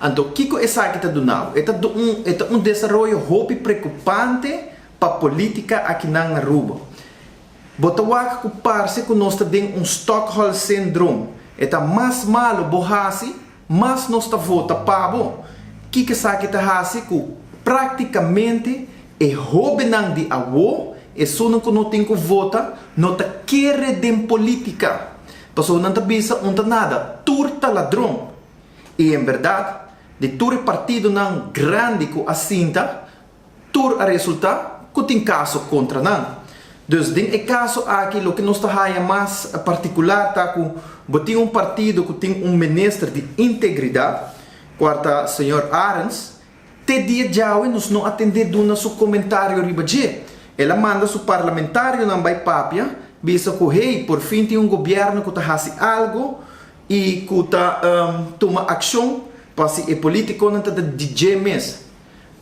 Anto, kiko esaki ta duna bo? E ta un desaroyo hopi preocupante pa politica aki na Aruba. Bo ta wak ku parce ku nos ta den un Stockholm syndrome. E ta mas malo bo hasi, mas nos ta vota pa bo. Kiko esaki ta hasi? Ku practicamente e hobennan di awo, esunnan ku no tin ku vota, no ta kere den politica. Paso nan ta bisa un ta nada, tur ta ladron. Y en berdad, di tur partidonan grandi ku a sinta, tur a resulta ku tin caso contra nan. Dus den e caso aki, loke nos ta haya mas particular ta ku bo tin un partido ku tin un minister di integridad, kual ta señor Arends, te dia djawe nos no a tende duna su comentario riba dje. El a manda su parlamentarionan bai papia, bisa ku hey, por fin tin un gobierno ku ta hasi algo y ku ta tuma accion pa si e politiconan ta di dje mes.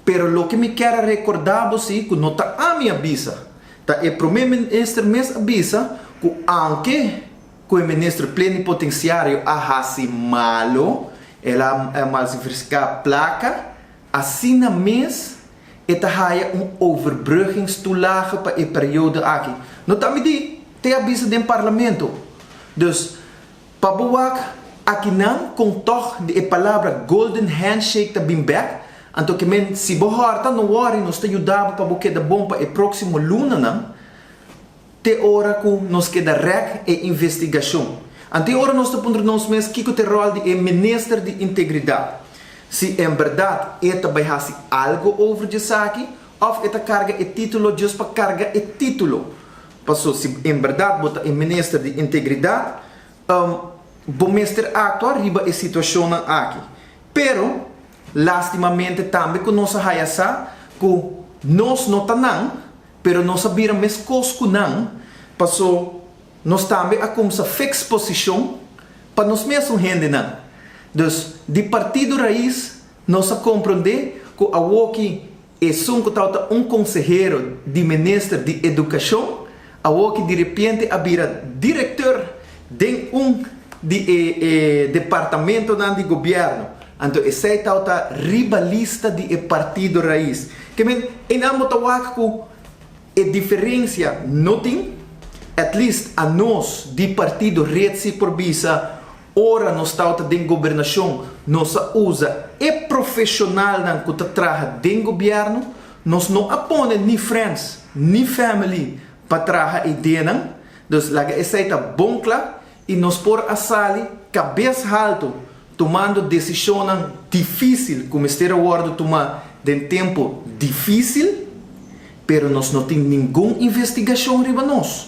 Pero loke mi kier recorda bo si, ku no ta ami a bisa. Ta e prome minister mes a bisa ku aunke ku e minister plenipotenciario a hasi malo, el a falsifica placa, asina mes e ta haya un overbruggingstoelage pa e periodo aki. No ta mi di, t'e a bisa den parlamento. Dus, pa bo wak akinan kon toch e palabra golden handshake ta bin back, anto ke men si bo horta, no worry, nos ta yuda bo pa bo keda bon pa e proximo lunanan, te ora ku nos keda rek e investigacion. Ante ora nos ta puntra nos mes kiko ta e rol di e minister di integridad. Si en berdad e ta bai hasi algo over esaki, of e ta carga e titulo just pa carga e titulo. Paso si en berdad bo ta e minister di integridad, bo mester actua riba e situacion aki. Pero, lastimamente tambe ku nos a haya sa ku nos no ta nan, pero nos a bira meskos ku nan, paso nos tambe a kumsa fix posicion pa nos mes hendenan. Dus, di partido Raiz, nos a comprende ku awoki esun ku ta un consehero di minister di educacion, awoki di repente a bira director den un di e departamentonan di gobierno. Anto esey ta riba lista di e partido Raiz. Ke men en amo ta wak ku e diferencia no tin, at least anos di partido Red si por bisa, ora nos ta den gobernacion, nos a usa e profesionalnan ku ta traha den gobierno, nos no a pone ni friends, ni family pa traha ideanan. Dus laga esey ta bon kla y nos por a sali cabes halto tumando decisionnan dificil ku mester a wordo tuma den tempo dificil, pero nos no tin ningun investigacion riba nos.